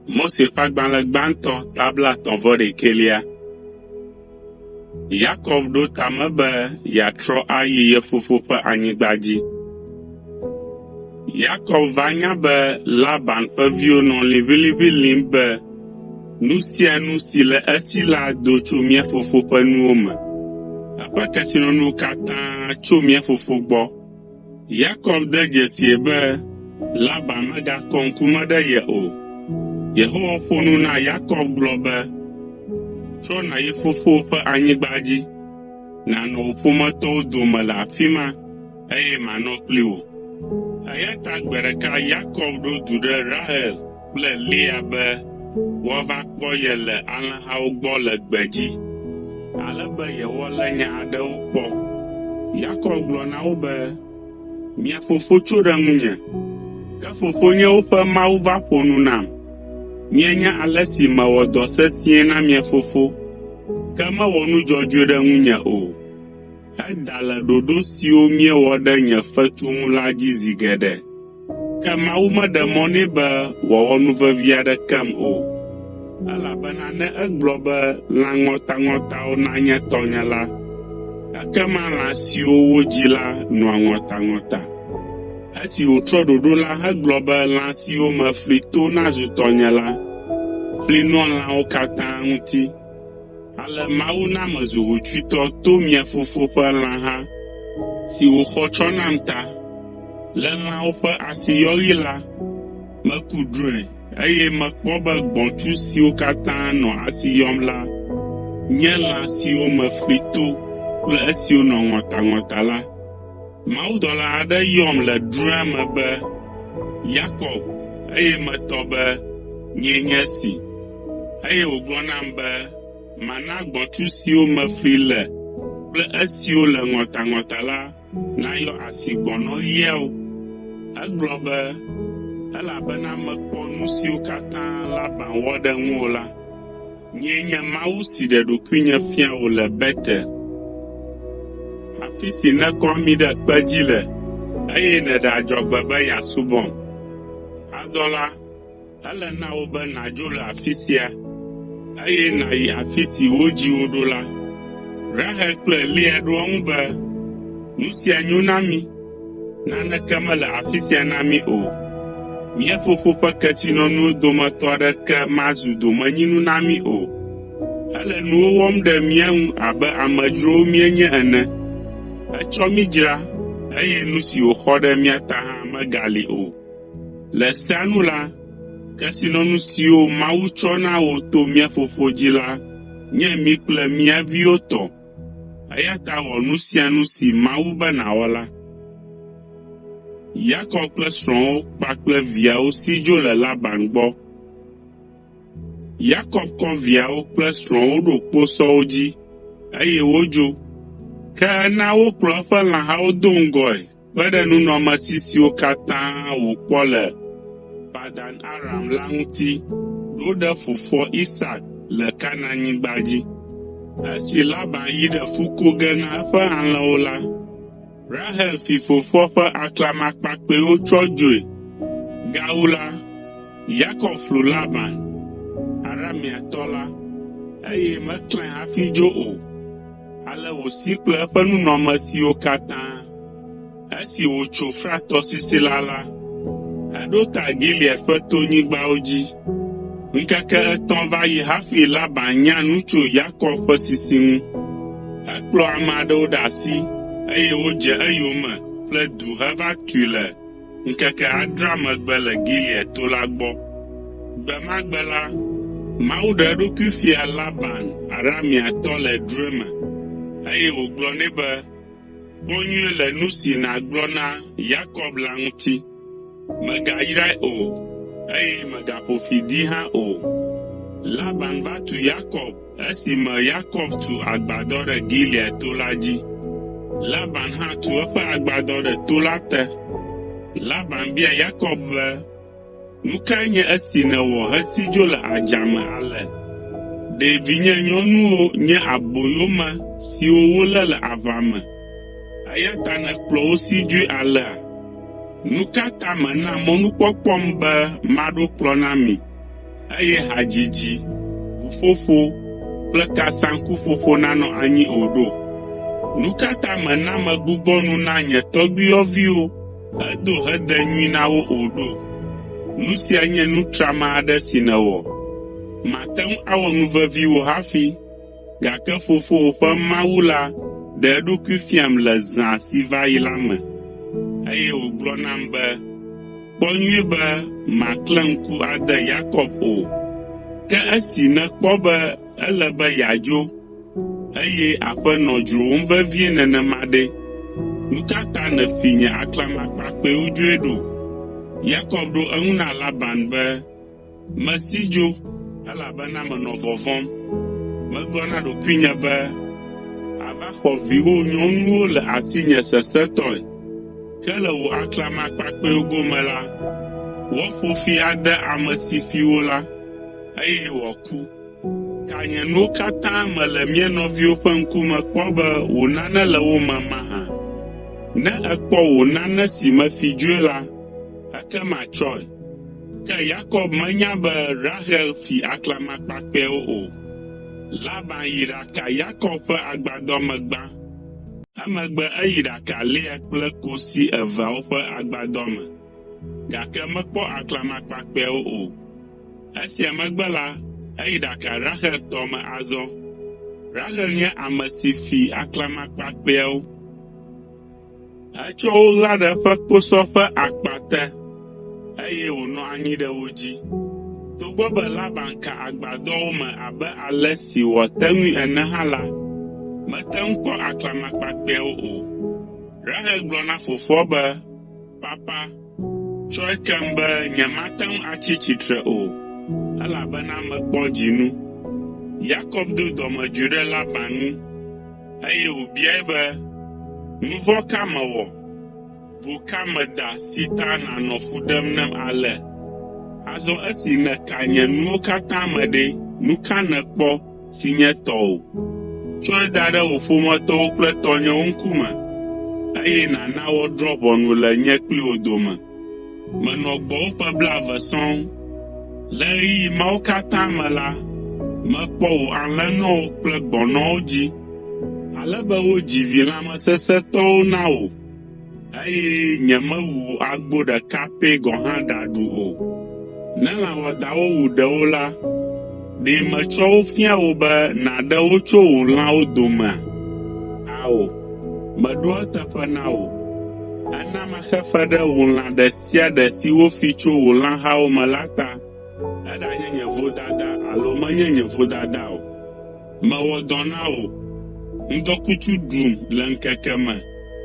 Mose ƒe agbalẽ gbãtɔ ta 39. Yakob ɖo ta me be yeatrɔ ayi ye fofo ƒe anyigba dzi. Yakob va nya be Laban ƒe viwo nɔ liʋĩliʋĩ lĩm be nu sia nu si le esi la do tso mía fofo ƒe nuwo me. Eƒe kesinɔnuwo katã tso mía fofo gbɔ. Yakob de dzesii be Laban megakɔ ŋkume ɖe ye o. Yehowa ƒo nu na Yakob gblɔ be, “Trɔ nàyi fofowò ƒe anyigba dzi, nànɔ wò ƒometɔwo dome le afi ma, eye manɔ kpli wò.” Eya ta gbe ɖeka Yakob ɖo du ɖe Rahel kple Lea be woava kpɔ ye le alẽhawo gbɔ le gbedzi, ale be yewoalé nya aɖewo kpɔ. Yakob gblɔ na wo be, “Mia fofo tso ɖe ŋunye, ke fofonyewo ƒe Mawu va ƒo nu nam. Mienya ale si mewɔ dɔ sesĩe na mia fofo, ke mewɔ nu dzɔdzɔe ɖe ŋunye o. Eda le ɖoɖo siwo míewɔ ɖe nye fetu ŋu la dzi zi geɖe. Ke Mawu meɖe mɔ nɛ be wòawɔ nu vevi aɖekem o, elabena ne egblɔ be lã ŋɔtaŋɔtawo nanye tɔnye la, ekema lã siwo wodzi la nɔa ŋɔtaŋɔta. Esi wòtrɔ ɖoɖo la hegblɔ be lã siwo me fli to nazu tɔnye la, fli nɔa lãwo katã ŋuti. Ale Mawu na mezu hotsuitɔ to mia fofo ƒe lãha si wòxɔ tsɔ nam ta. Le lãwo ƒe asiyɔɣi la, meku drɔ̃e, eye mekpɔ be gbɔ̃tsu siwo katã nɔ asi yɔm la nye lã siwo me fli to kple esiwo nɔ ŋɔtaŋɔta la. Mawudɔla aɖe yɔm le drɔ̃ea me be, ‘Yakob,’ eye metɔ be, ‘Nyee nye esi.’ Eye wògblɔ nam be, ‘Mana gbɔ̃tsu siwo me fli le kple esiwo le ŋɔtaŋɔta la nayɔ asi gbɔ̃nɔ ɣiawo.’ Egblɔ be, ‘Elabena mekpɔ nu siwo katã Laban wɔ ɖe ŋuwò la. Nyee nye Mawu si ɖe ɖokuinye fia wò le Betel, afi si nèkɔ ami ɖe kpe dzi le, eye nèɖe adzɔgbe be yeasubɔm. Azɔ la, Ele na wò be nàdzo le afi sia, eye nàyi afi si wodzi wò ɖo la.” Rahel kple Lea ɖo eŋu be, “Nu sia nyo na mí. Naneke mele afi sia na mí o. Mía fofo ƒe kesinɔnuwo dometɔ aɖeke mazu domenyinu na mí o. Ele nuwo wɔm ɖe mía ŋu abe amedzrowo míenye ene. Etsɔ mí dzra, eye nu si wòxɔ ɖe mía ta hã megali o.” Le sea nu la, kesinɔnu siwo Mawu tsɔ na wò to mía fofo dzi la nye mí kple mía viwo tɔ, eya ta wɔ nu sia nu si Mawu be nàwɔ la. Yakob kple srɔ̃awo kpakple viawo si dzo le Laban gbɔ. Yakob kɔ viawo kple srɔ̃awo ɖo kposɔwo dzi, eye wodzo. Ke ena wokplɔ eƒe lãhawo do ŋgɔe kpe ɖe nunɔamesi siwo katã wòkpɔ le Padan Aram la ŋuti ɖo ɖe fofoa Isak le Kanaanyigba dzi. Esi Laban yi ɖe fu ko ge na eƒe alẽwo la, Rahel fi fofoa ƒe aklamakpakpɛwo tsɔ dzoe. Gawu la, Yakob flu Laban, Arameatɔ la, eye meklãe hafi dzo o. Ale wòsi kple eƒe nunɔamesiwo katã. Esi wòtso Frat tɔsisi la la, eɖo ta Gilead ƒe tonyigbawo dzi. Ŋkeke etɔ̃ va yi hafi Laban nya nu tso Yakob ƒe sisi ŋu. Ekplɔ ame aɖewo ɖe asi, eye wodze eyome kple du heva tui le ŋkeke adrea megbe le Gilead to la gbɔ. Gbe ma gbe la, Mawu ɖe eɖokui fia Laban Arameatɔ le drɔ̃e me, eye wògblɔ nɛ be, “Kpɔ nyuie le nu si nàgblɔ na Yakob la ŋuti. Mègayrae o, eye mègaƒo fi dee hã o.” Laban va tu Yakob esime Yakob tu agbadɔ ɖe Gilead to la dzi. Laban hã tu eƒe agbadɔ ɖe to la te. Laban bia Yakob be, “Nu kae nye esi nèwɔ hesi dzo le adzame ale? Ɖe vinyenyɔnuwo nye aboyome siwo wolé le aʋa me, eya ta nèkplɔ wo si dzoe alea? Nu ka ta mèna mɔnukpɔkpɔm be maɖo kplɔ̃ na mi, eye hadzidzi, ʋuƒoƒo kple kasaŋkuƒoƒo nanɔ anyi o ɖo? Nu ka ta mèna megbugbɔ nu na nye tɔgbuiyɔviwo hedo hedenyui na wo o ɖo? Nu sia nye nu trama aɖe si nèwɔ. Màte ŋu awɔ nuvevi wò hafi, gake fofowò ƒe Mawu la ɖe eɖokui fiam le zã si va yi la me, eye wògblɔ nam be, ‘Kpɔ nyuie be màklẽ ŋku ade Yakob o.’ Ke esi nèkpɔ be ele be yeadzo, eye aƒe nɔ dzrowòm vevie nenema ɖe, nu ka ta nèfi nye aklamakpakpɛwo dzoe ɖo?” Yakob ɖo eŋu na Laban be, “Mesi dzo, elabena menɔ vɔvɔ̃m. Megblɔ na ɖokuinye be, ‘Àva xɔ viwò nyɔnuwo le asinye sesẽtɔe, ke le wò aklamakpakpɛwo gome la, woaƒo fi ade ame si fi wo la, eye wòaku.’ Ka nye nuwo katã me le mía nɔviwo ƒe ŋkume kpɔ be wò nane le wo me mahã? Ne èkpɔ wò nane si mefi dzoe la, ekema tsɔe.” Ke Yakob menya be Rahel fi aklamakpakpɛawo o. Laban yi ɖaka Yakob ƒe agbadɔ me gbã. Emegbe eyi ɖaka Lea kple kosi eveawo ƒe agbadɔ me, gake mekpɔ aklamakpakpɛawo o. Esia megbe la, eyi ɖaka Rahel tɔ me azɔ. Rahel nye ame si fi aklamakpakpɛawo. Etsɔ wo ɣla ɖe eƒe kposɔ ƒe akpa te, eye wònɔ anyi ɖe wo dzi. Togbɔ be Laban ka agbadɔawo me abe ale si wòate ŋui ene hã la, mete ŋu kpɔ aklamakpakpɛawo o. Rahel gblɔ na fofoa be, “Papa, tsɔe kem be nyemate ŋu atsi tsitre o, elabena mekpɔ dzinu.” Yakob do dɔmedzoe ɖe Laban ŋu, eye wòbiae be, “Nu vɔ̃ ka mewɔ? Vo ka meda si ta nànɔ fu ɖem nam ale? Azɔ esi nèka nye nuwo katã me ɖe, nu ka nèkpɔ si nye tɔwò? Tsɔe da ɖe wò ƒometɔwo kple tɔnyewo ŋkume, eye nàna woadrɔ̃ ʋɔnu le nye kpli wò dome. Menɔ gbɔwò ƒe blaeve sɔŋ. Le ɣeyiɣi mawo katã me la, mekpɔ wò alẽnɔwo kple gbɔ̃nɔwo dzi, ale be wodzi vi lãmesesẽtɔwo na wò, eye nyemewu wò agbo ɖeka pɛ gɔ̃ hã ɖa ɖu o. Ne lã wɔadãwo wu ɖewo la, ɖe metsɔ wo fia wò be nàɖe wo tso wò lãwo domea? Ao, meɖo eteƒe na wò. Èna mexe fe ɖe wò lã ɖe sia ɖe si wofi tso wò lãhawo me la ta, eɖanye nye vodada alo menye nye vodada o. Mewɔ dɔ na wò, ŋdɔkutsu ɖum le ŋkeke me,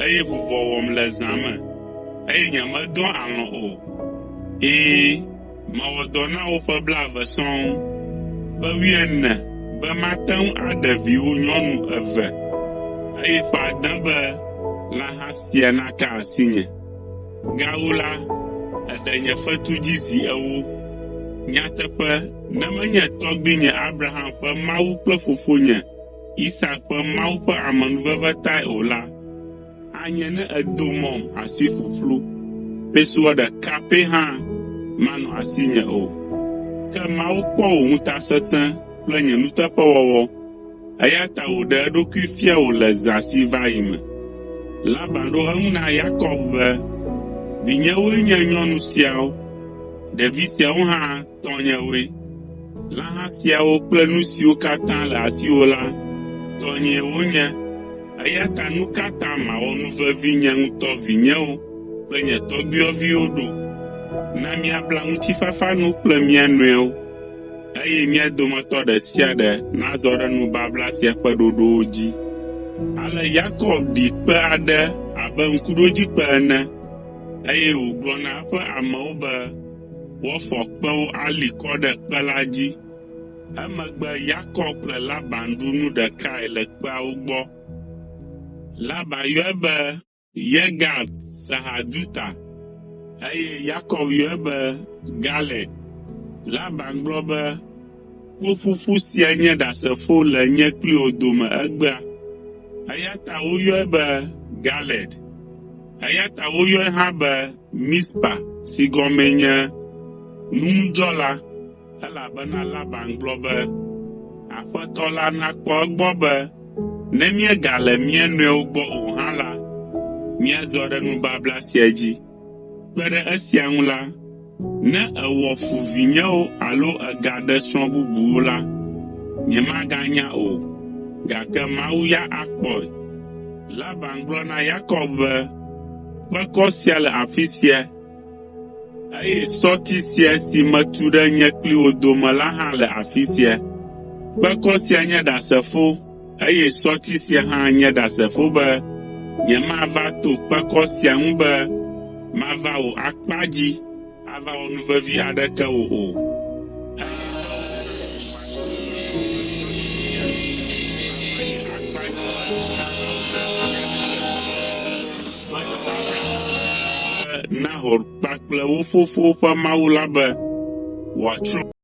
eye vuvɔ wɔm le zã me, eye nyemedɔa alɔ̃ o. Ɛ̃, mewɔ dɔ na wò ƒe blaeve sɔŋ, ƒe wuiene be mate ŋu aɖe viwò nyɔnu eve, eye ƒe ade be lãha sia naka asinye. Gawu la, èɖe nye fetu dzi zi ewo. Nyateƒe, ne menye tɔgbuinye Abraham ƒe Mawu kple fofonye Isak ƒe Mawu ƒe amenuveve tae o la, anye ne èdo mɔm asi ƒuƒlu, pesewa ɖeka pɛ hã manɔ asinye o. Ke Mawu kpɔ wò ŋutasesẽ kple nye nuteƒewɔwɔ, eya ta wòɖe eɖokui fia wò le zã si va yi me.” Laban ɖo eŋu na Yakob be, “Vinyewoe nye nyɔnu siawo, ɖevi siawo hã tɔnyewoe. Lãha siawo kple nu siwo katã le asiwò la, tɔnyee wonye, eya ta nu ka ta mawɔ nu vevi nye ŋutɔ vinyewo kple nye tɔgbuiyɔviwo ɖo? Na míabla ŋutifafanu kple mía nɔewo, eye mía dometɔ ɖe sia ɖe nazɔ ɖe nubabla sia ƒe ɖoɖowo dzi.” Ale Yakob ɖi kpe aɖe abe ŋkuɖodzikpe ene, eye wògblɔ na eƒe amewo be woafɔ kpewo ali kɔ ɖe kpe la dzi. Emegbe Yakob kple Laban ɖu nu ɖekae le kpeawo gbɔ. Laban yɔe be Yegar Sahaduta, eye Yakob yɔe be Galed. Laban gblɔ be, “Kpo ƒuƒu sia nye ɖasefo le nye kpli wò dome egbea.” Eya ta woyɔe be Galed. Eya ta woyɔe hã be Mizpa si gɔmee nye “Nuŋudzɔla.” Elabena Laban gblɔ be, “Aƒetɔ la nakpɔ egbɔ be ne míegale mía nɔewo gbɔ o hã la, míazɔ ɖe nubabla sia dzi. Kpe ɖe esia ŋu la, ne èwɔ fu vinyewo alo ègaɖe srɔ̃ bubuwo la, nyemaganya o, gake Mawu ya akpɔe.” Laban gblɔ na Yakob be, “Kpekɔ sia le afi sia, eye sɔti sia si metu ɖe nye kpli wò dome la hã le afi sia. Kpekɔ sia nye ɖasefo, eye sɔti sia hã nye ɖasefo be nyemava to kpekɔ sia ŋu be mava wò akpa dzi ava wɔ nuvevi aɖeke wò o. Eye Nahor kpakple wo fofowo ƒe Mawu la be wòatsrɔ̃.